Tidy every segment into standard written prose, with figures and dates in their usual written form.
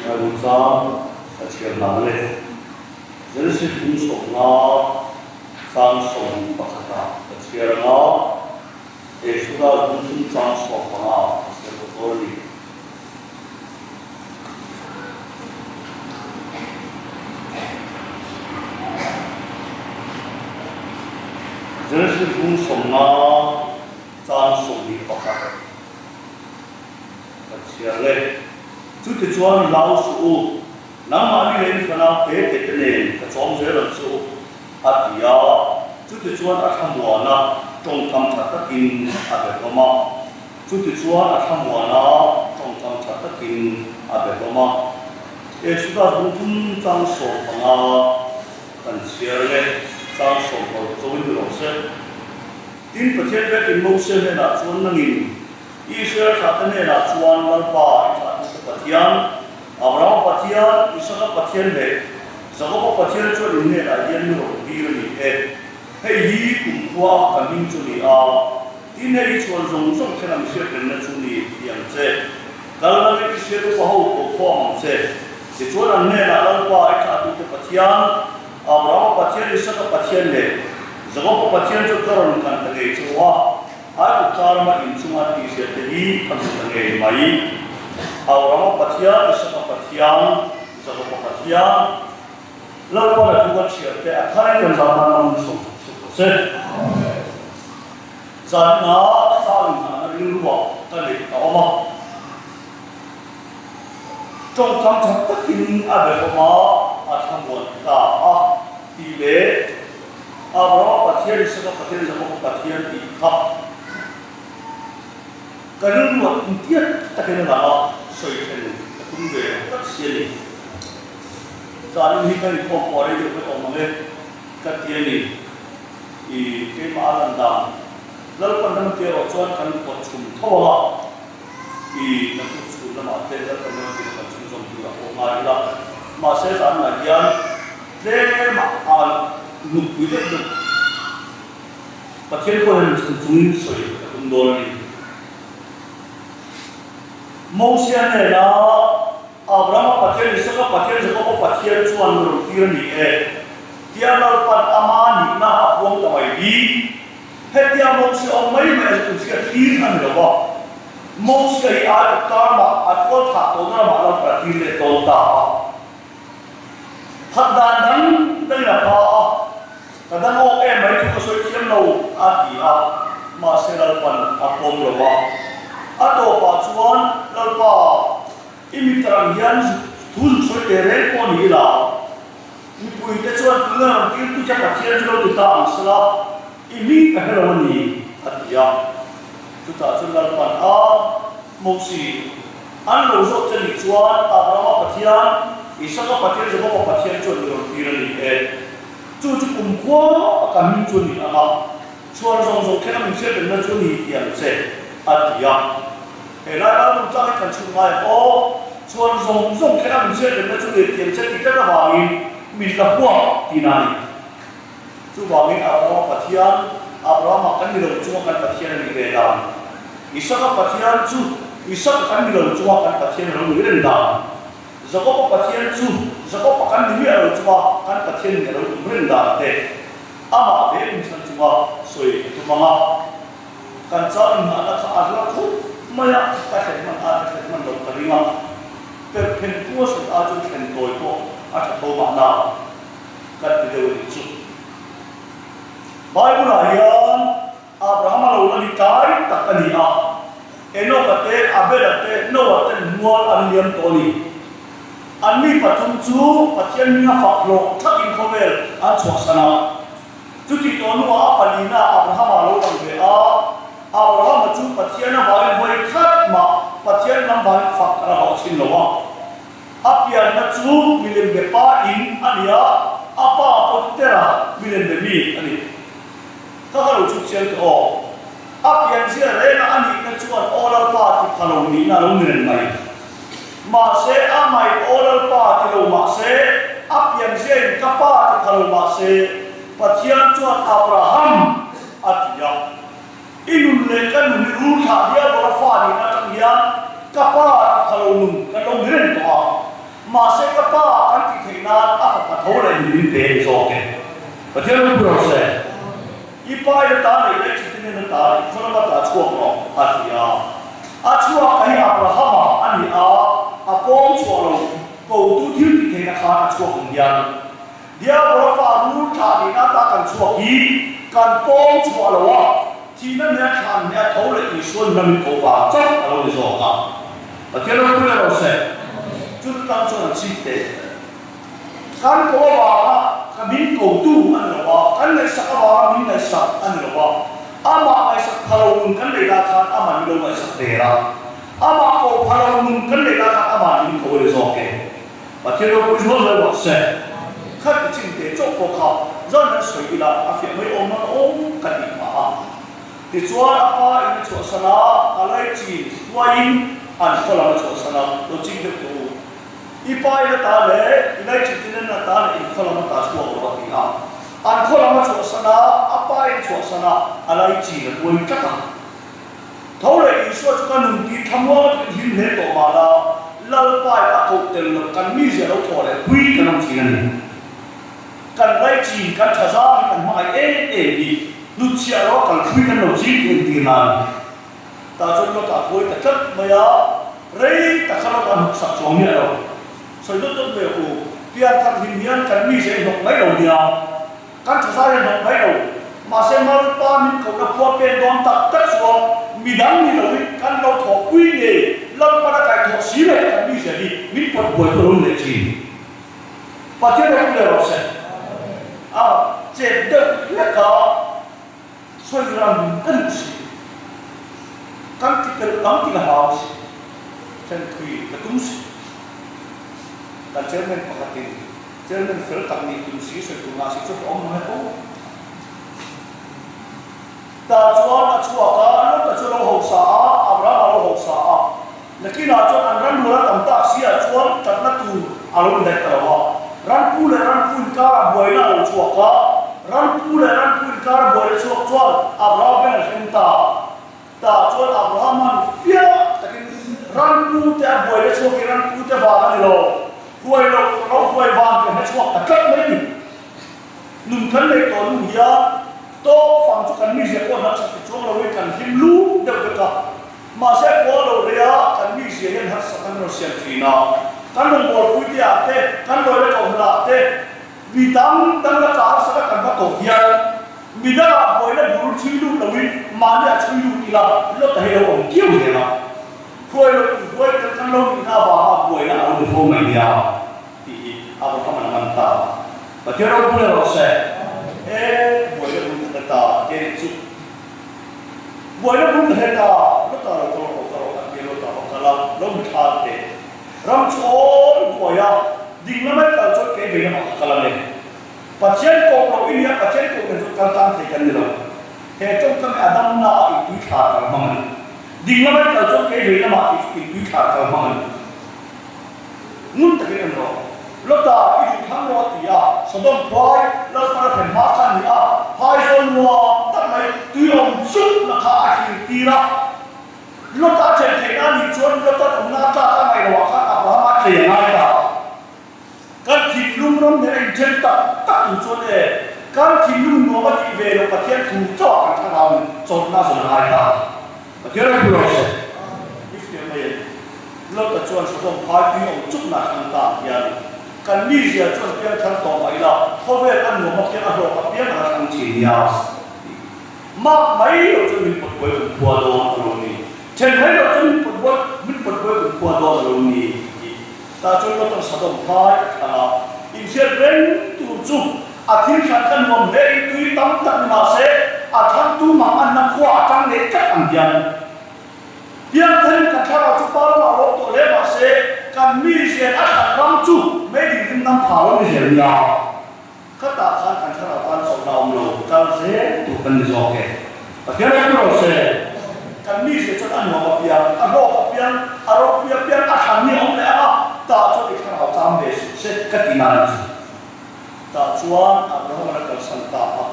Bible chang ka chhiar hna le. Genesis bung 50 chang 11 ah ka chhiar ang a, Exodus bung thum chang 15 ah ka chhiar bawk dawn a ni. Genesis bung 50 chang 21 ka chhiar le. Chutichuan hlau suh u, nangmahni leh in fanau te te te nen ka chawm zel ang che u, a ti a. Chutichuan a thlamuana tawngkam tha takin a be hlawm a. Chutichuan a thlamuana tawngkam tha takin a be hlawm a. Exodus bung thum chang 15 kan chhiar le, chang 16 chauhin ni rawh se. Tin, Pathian vekin Mose hnenah chuan nangin Israel thlahte hnenah chuan Lalpa i thlahtute Pathian, Abrahama Pathian, Isaka Pathian leh Jakoba Pathian chuan in hnenah hian mi rawn tir a ni e. Hei hi kumkhua ka hming chu ni a, tin hei hi chhuan zawng zawng thlen ang hriat rengna chu ni ti ang che. Kal langin Israel upa ho pawh khawm ang che. Tichuan an hnenah Lalpa i thlahtute Pathian, Abrahama Pathian, Isaka Pathian leh Jakoba Pathian chu ka rawn kan ta ngei chu a. Ai kutkarama inchunga tihzia te hi ka hmu ta ngei mai. Abrahama Pathian, Isaka Pathian, Jakoba Pathian, Lalpa la thu kan hriat te a tharin kan zah nan mang sawm suk suk rawh se. Zanina chang inhahna rilruah ka neih a awm a. Tawngkam tha takin a be hlawm a, a thlamuan ta a tih leh Abrahama Pathian, Isaka Pathian, Jakoba Pathian tih kha ka rilruah intiat takin a lang a, sawi thlen ka tum ve lo tlat si a ni. Zanin hi ka inkhawm pawh rei deuh vek awm ang e ka ti a ni. I keimah a lan dan Lalpan ram tia erawh chuan kan kawt chhum tho ang a, I kan tuk chhun lamah te Lalpan ram tia kan chhunzawm tur a pawh ngai ila. Mahse zanah hian tlem a nupui deuh deuh Pathian pawh hian chhun chungin sawi ka tum dawn a ni. Mosia hnena Abrahama Pathian, Isaka Pathian, Jakoba Pathian chuan rawn tir a ni e tia Lalpan ama nihna a puang ta mai hi. Hetia Mosia awm mai mai a chu hriat hlir a ni lo va. Mosia hi ai awk tarmah a tual thah tawhna ramah Lalpan a tir leh tawn ta a. That dan dang dangin a pha a, Ka dang awk em mai thu ka sawi thiam lo a ti a, mahse Lalpan a pawm lo a. A tawpah chuan Lalpa i mitarang hian thu zuk sawi teh reng pawh ni ila, mipuite chuan tuna rawn tirtu che Pathian chu lo ti ta ang sela, i hming ka hre lo a ni a ti a. Chutah chuan Lalpan a Mosi, an lo zawh che nih chuan Abrahama Pathian, Isaka Pathian, Jakoba Pathian chuan i rawn tir a ni e. Chu chu kumkhua a kan hming chu a ni ang a, chhuan zawng zawng thleng a min hriat remna chu a ni ti ang che, a ti a. He lai ral nung chang hi kan chhun ngai ang aw, chhuan zawng zawng thleng a min hriat remna chu a ni ti ang che tih tlat avangin min la huak tihna a ni. Chuvangin Abrahama Pathian, Abrahama kan ni lo chunga kan Pathian a nih ve dan, Isaka Pathian chu Isaka kan ni lo chunga kan Pathian a lo nih reng dan, Jakoba Pathian chu Jakoba kan ni miah lo chunga kan Pathian nih a lo tum reng dan te amah ve inchhan chunga sawi a tum ang a. Kan chau inngahna kha a hla khawp mai a, ka thlen hman a, ka thlen hman lo ka ring a, perphen pu a sawi a chu thlen tawi pawh a tha tho mahna. Kan ti deuh a nih chu. Bible-ah hian Abraham-a lo la ni tlai tak a ni a, Enoch-a te, Abel-a te, Noah ten mual an liam tawh a ni. An mi pathum chu Pathian hminga fak hlawh thlakin khawvel an chhuahsan a. Chuti tawh hnuah a palina Abraham-a lo lang ve a, Abraham-a chu Pathian avangin vawi khat mah Pathian lam vangin fak a la hlawh chhin lo a. A pianna chu milembe pa in a ni a, a pa pawh tera milembe mi a ni. Ka ka lo chhuk chiang teh aw. A pianzia renga a nihna chuan aw Lalpa ti pha lo nihna a lo ni reng mai. Mahse a mai aw Lalpa ti lo mahse, a pianzia in ka pa ti pha lo mahse, Pathian chuan Abraham a ti a. I nun leh ka nun i rul thlah dial bawla fa nihna atang hian ka pa ti pha lo nun kan lo ni reng tawh a. Mahse ka Pa kan tih theih nan a fapa tho leh ni min pe ni zawk e. Pathian ropui rawh se. I pa in a ta neih leh chute nen a ta i khaw lama ta chhuak rawh, a ti a. A chhuak a hi Abrahama a ni a, a pawng chhuah lo kotu thil tih theihna khan a chhuak ang hian Diabola fa rul thlah nihna ata kan chhuak hi kan pawng chhuah lo a, thihna nia thlan nia tho leh Isua nuna min ko vang chauh a lo ni zawk a. Pathian ropui rawh se. Chuta tang chuan an chhip teh. Kan ko avanga ka min kotu a ni lo a, kan ngaihsak avanga min ngaihsak a ni lo a, amah ngaihsak pha lo nun kan neih lah khan amah min lo ngaihsak der a, amah ko pha lo nun kan neih lah khan amah min ko a ni zawk e. Pathian ropui zual zel rawh se. Khat i chin te chauh pawh kha zan an sawi ila a fiah mai awm ang awm ka tih phah a. Tichuan a pa in a chhuahsan a, a laichin hruaiin an khaw lam a chhuahsan a, lo ching deuh tawh u. I pa in a ta leh i laichin in a ta leh in khaw lam a ta chhuak lo a ti a. An khaw lam a chhuahsan a, a pa in chhuahsan a, a laichin a tuai tlat a. Tho leh Isua chu ka nun tih thlamuang a tih hlim hle tawh mah la, Lalpa in a koh tel loh kan mizia lo thawh leh pui kan awm thin a ni. Kan laichin, kan tha zang hi kan hmangaih em em hi hnutchhiah lo a kal thlui kan lo ching tih entir nan tah chuan Lota huai ta tlat mai a, rei tak kha Lota a hnuksak chuang miah lo. Sawi dawt dawt mai a u, pian thar hlim hian kan mizia i hnawk mai lo nia. Kan tha zai a hnawk mai lo. Mahse Malpa min kohna khua pen dawn tak tak chuan midang ni loin kan lo thawhpui ngei Lalpan a kaihthawh si leh kan mizia hi min pawt buai tu lo ni leh thin. Pathian ropui leh rawh se. A chet deuh hlek a sawi ran ka duh si. Kan ti pelh ang tih ka hlau si. Then thui ka tum si. Kan chairman pakhatin Chairman fel tak nih tum si sawi tur ngah si chu ka awm mang e fo. Tah chuan a chhuak a, Lota chu a lo hausa a, Abrahama a lo hausa a. Nakinah chuan an ran rual a tam tak si ah chuan tatna tur a lo indaih ta lo a. Ranpu leh ranpu inkarah buaina a lo chhuak a, ranpu leh ranpu inkara buaina chhuak chuan Abrahama beng a hleng ta. Tah chuan Abrahama'n fiah takin ranpute a buaina chhuak hi ranpute vang a ni lo, huai loh ro huai vang tih a hre chhuak ta tlat mai a ni. Nun kan neih tawh nu hian tawk fang chu kan mizia pawh hnaksak ti chuang loin kan hlim lut deuh vek a. Mahse khua lo rei a kan mizia hian harsat an rawn siam thin a. Kan rawngbawlpui te ah te, kan lawina kohhran ah te, Mi dang dang laka harsat a kan va tawh hian mi dangah buaina bul chhui lut loin mahni a chhui lut ila lawt a hei lo awm kiau zel a. Hruai loh tur hruai tel kan lo nihna avanga buaina a lo ni fo mai nia tih hi Abraham an a man ta. Pathian ropui leh rawh se. He buaina bul ka hre ta ke nih chu buaina bul ka hre ta lawt a lo kal rawh ka rawh an tia lawt a va kal a lo mi thlan teh. Ram chu awl buai a, ding lamai kal chuan kei vei lamah ka kal ang e. Pathian koh loh i nia, Pathian koh nen chuan kal tang thei kan ni lo. He tawngkam hi a damna ah intui thlar kal hmang a ni. Ding lamai kal chuan kei vei lamah intui thlar kal hmang a ni. Ngun takin en rawh. Lota, i duh thang rawh a ti a, Sodom khuai Lalpan a thlen hma kha a ni a, phaizawl nuam tak mai tui awm chukna kha a thlir tir a. Lota a chen theihna a nih chuan Lota awmna a tlak a ngaih loh ah khan Abraham a tlei a ngai ta. Kan thinlung ram nen a inthen tak tak tur chuan e, kan thinlung nuam a tih ve loh Pathian thu chauh ah kan thlarau in chawlhna zawn a ngai ta. Pathian ropui rawh se. I fiah mai em? Lota chuan Sodom phai tui awm chukna a thlang ta ang hian kan mizia chuan piangthar tawh mah ila khawvel a nuam apiang a hlawk apiang a la thlang thin nia. Mak mai lo chuan min pawt buai kum khua dawn a lo ni. Then mai lo chuan min pawt buai min pawt buai kum khua dawn a lo ni tih. Tah chuan Lotang Sodom phai a thlang a, inhriat reng tur chu a thil thlan kha nuam hle in tui tam tak ni mah se a thlangtu mang anna khua a tang leh tlat ang hian piangtharin kan thlarau chu pa lamah rawh tawh hle mah se kan mi zian a thlan ram chu meiding rim nam pha lo ni zel nia. Khatah khan kan thlarau tan chawlhna awm lo, kal zel tur kan ni zawk e. Pathian ropui rawh se. Kan mizia chuan a nuam apiang, a hlawk apiang, a ropui apiang, a thlan ni a awm leh ang a, tah chuan i thlarau cham ve suh se ka ti nan a ni. Tah chuan Abraham-an a kalsan ta a,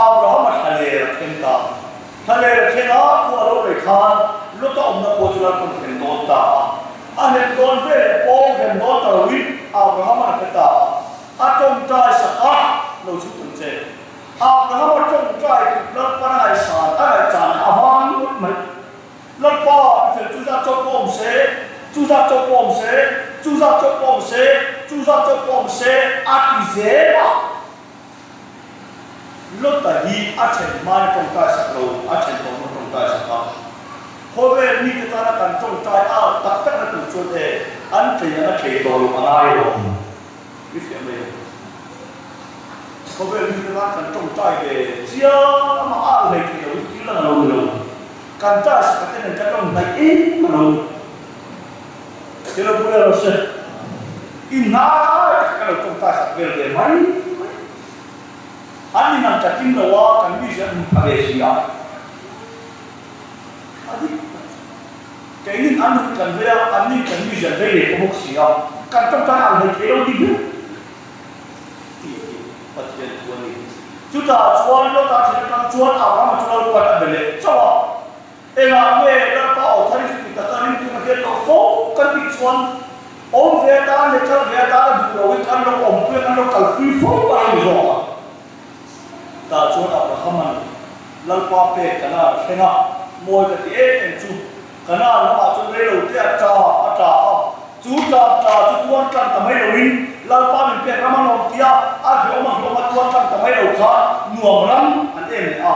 Abraham-a thlaler a thleng ta. Thlaler a thleng a, khua a lo rei khan Lota awmna khua chu Lalpan a hlem dawn ta a. A hlem dawn veleh pawng hlem dawn ta loin. Abraham-a'n a hre ta a, a tawngtai sak a, lo chhuk ang che. Abraham-a tawngtai kut Lalpan a ngaihsan a ngaihchan a vang ngawt mai. Lalpa, mi fel chu zat chawp pawh awm se, chu zat chawp pawh awm se, chu zat chawp pawh awm se, chu zat chawp pawh awm se, a ti zel a. Lota hi a then hmain a tawngtai sak lo, a then tawh hnu a tawngtai sak a. Khawvel mite tana kan tawngtai a tak takna tur chuan e, an tlei ang a tlei tawh lo a ngai lo. I fiah mai ang. Khawvel mite tan kan tawngtai ve chiam a, a alh hlei thei lo hi thil dang a lo ni lo. Kan tai sak a te nen kan lo hnaih em a lo ni. Thil a pui a lo hre. I hnai tak kan lo tawngtai sak vel ve mai mai. An inang ta kim lo a, kan mi ziah hmu pha ve si a. A dik tak chu. Keinin an hun kan vei a, annin kan mi ziah vei leh bawk si a. Kan tawngtai ang hlei thei lo ti ber tih hi Pathian thu a ni. Chutah chuan Lota then atang chuan Abrahama chu Lalpan a be leh chauh a. Engah nge Lalpa aw thar i chuti taka ringtu ka hriat loh fo kan tih chuan awm ve atan leh kal ve atan a duh loin kan lo awmpui a, kan lo kalpui fo a lo ni zawk a. Tah chuan Abrahama'n Lalpa pek Kanaan a thleng a, mawi ka ti em em chu Kanaan lamah chuan reilo te a tla a tla a, chu tlan tla chu tuar tlan ta mai loin Lalpa min pek ram a lawm tia a hlawm a hlawm a tuar tlan ta mai lo khan nuam ram an em leh a.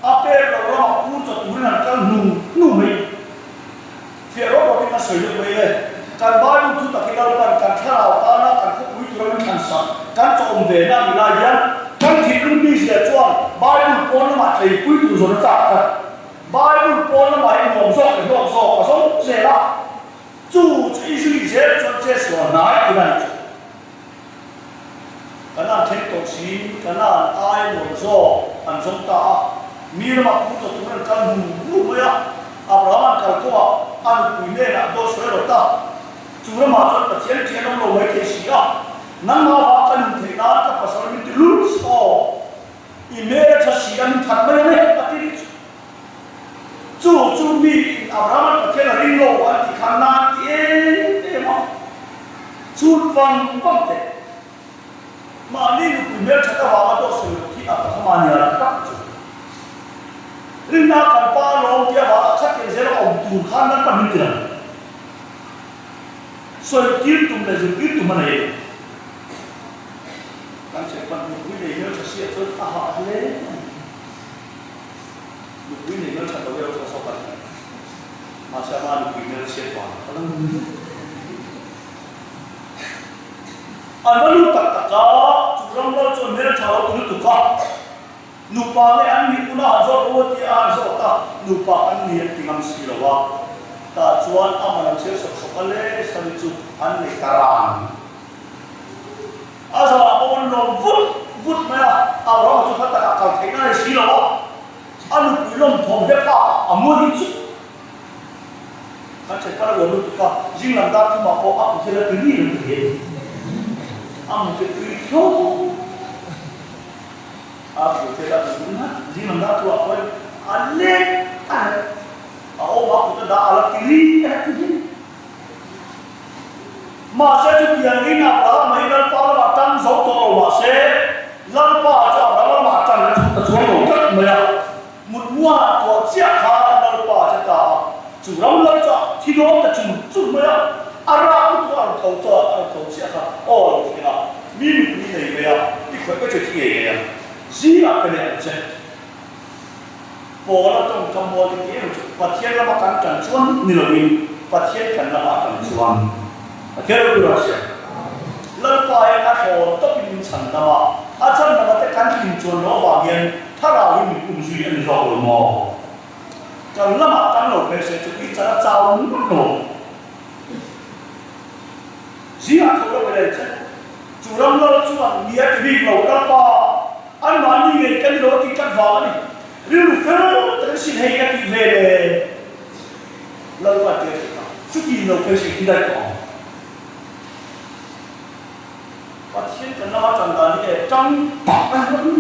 A pek loh ramah pur chaw turin an kal hnu hnu mai. Fiah rawk rawkin a sawi deuh mai e. Kan Bible thu tak hi Lalpan kan thlarau tana kan khawpui tura min thlan sak, kan chawm ve na ni lai hian kan thinlung mizia chuan Bible pawn lamah tleipui tur zawn a chak tlat. Bible pawn lamah hi nuam zawk leh hlawk zawk a zawng zel a. Chu chu i zui zel chuan chetsual hnai tih a ni chu. Kanan thleng tawh siin Kanan ai nuam zawk an zawng ta a. Mi ramah pur chaw turin an kal hnu hnu mai a. Abraham-a'n kal kawngah a nupui hnenah dawt sawi a rawt a. Chu ramah chuan Pathian ṭih an awm lo mai thei si a. Nangmah vang ka nun theih nan ka pasal min ti lul aw. I hmel a ṭha si a min that mai ang e, a ti rih chu. Chu chu mi in Abraham-a'n Pathian a ring lo an tih khan nan ti em em a. Chhun vang vang teh. Mahni nupui hmelthat avanga dawt sawi loh khi Abraham-a nia rak tak chu. Rinna kan pa lawm tih avanga khatin zel a awm tur khan nan pan min ti lo. Sawi tir tum leh zirtir tum a nei a ni. Kan chhehpan nupui nei hmeltha siah chuan a hah hle a ni. Nupui nei hmelthat lo erawh chuan sawk a ni. Mahse ama nupui hmelchhiat vang kha lo ni hle. An va lut tak tak a, chu ram lal chuan hmeltha lo ti lutuk a, nupa nge an nih una han zawt ro a ti a, han zawt a, nupa an ni an ti ngam si lo a, tah chuan a man an chhiar sawk sawk a le, Sari chu an nei ta ran. A zanah pawh an lawm vut vut mai a, Abrahama chu hla takah kal theihna a nei si lo a, a nupui lawm thawm hle phakah a mu hi chu kan ṭhen pal a uar lutuk a, zing lam dar thumah pawh a kut hian a ti ri reng thei a ni. A mu te tui thlawp a kut hian a ti ri ngat, zing lam dar thumah pawhin a lek a lek a awm a kut a dah a la ti ri a ti ri. Mahse chutiangin Abraham hi Lalpa lamah tang zo tawh lo mahse Lalpa chu Abraham lamah tan a chhut ta chuang lo tlat mai a. Mutmuaah tuah chiah khan Lalpa che ta a, chu ram lal chu a thi dawn ta chum chum mai a, a rak lutuk a rawn tho chu a rawn tho chiah kha aw a lo thleng a, mi nupui nei mai a, i khawih ka che thi ngei ngei ang, zingah ka nei ang che. Paula tawngkam mawi ka ti em chu Pathian lama kan tan chuan ni loin Pathian kan lama a tan chuan Pathian ropui rawh se. Lalpa hian a thlawn tawpin min chhan dam a, a chhan dam ate kan hlim chuan loh avang hian thlarau in min um zui a ni zawk lo maw? Kan lamah kan lo phei se chu i chan a chau ngawt lo. Zingah tho lo belai che. Chu ram lal chuan mi a ti bik lo, Lalpa, anmahni ngei kan ni lo a tih tlat vang a ni. Rilru fel takin sin hei ka tih ve le. Lalpa tia hrilh a, chuti lo phei se i thi daih tawh ang. Pathian kan lama tan dan hi e tang tak a ni.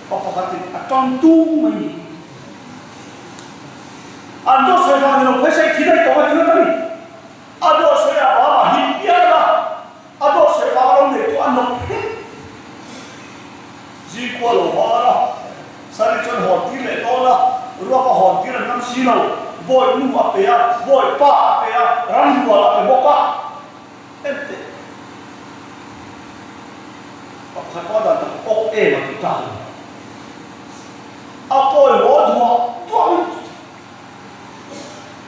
Pa pakhatin a tang tung mai ni. An dawt sawi vang ni lo phei se i thi daih tawh ang a ti ngawt a ni. A dawt sawi a bama him pial a. Jakoba hawn tir an ngam si lo. Bawi nu a pe a, bawi pa a pe a, ramrual a pe bawk a. Enteh. Pakhat pawh dan tak awk em a ti ta a ni. A kawi haw duah duah mai.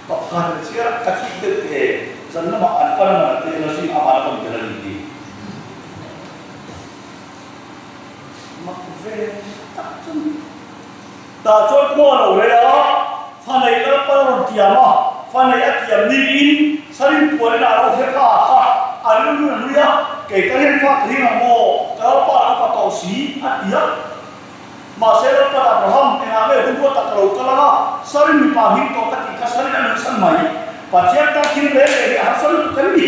Pakhat a chhiar a, ka thik deuh teh e, zan lamah an pan a man a te anga zing amah a rawn tel a ni tih. Mak ve tak chu ni. Tah chuan khua a lo rei a, fa neih Lalpan a rawn tiam a, fa neih a tiam niin Sarin puan inah a lo hre kha a, a rilru in a nui a, kei ka rin fak ring ang maw, ka Lalpa a lo pa tawh si, a ti a. Mahse Lalpan Abraham, engah nge hun ruat tak ka lo kal ang a, Sarin mipa hming tawh ka tih kha Sarin a nuihsan mai. Pathian tan thil reng reng hi a harsa lutuk kan ni.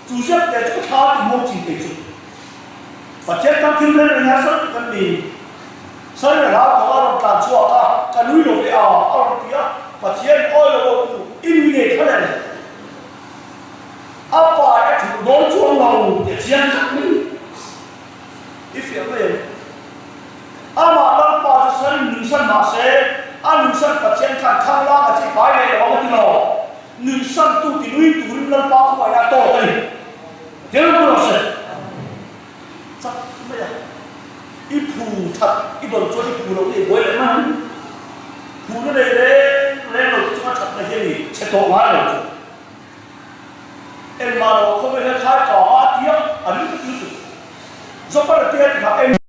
Chu ziak te chu ka thla a ti muang chin thei chu. Pathian tan thil reng reng hi harsa lutuk kan ni. Sarin a hlau tawh a rawn tlan chhuak a, ka nui lo ve a, a rawn ti a, Pathian awi lo aw tu, i nui ngei kha le. A pai a thulh dawn chuang lo tih a chiang tlat mai. I fiah mai ang. Amah Lalpa chu Sarin nuihsan mah se, a nuihsan Pathian khan khang lang a chi pai leh lo ang a ti lo. Nuihsan tu ti nui turin Lalpa khuaina a tawk a ni. Pathian ropui rawh se. Chak mai a, i phu that i dawn chuan i phu loh na i buai leh mai ang. Phu na nei reng reng lo te chunga thatna hian i chhe tawh ngai lo chu. Engmah lo khawvel hian thlai kang a a ti a, a ring lutuk. Zopara te a ti kha eng.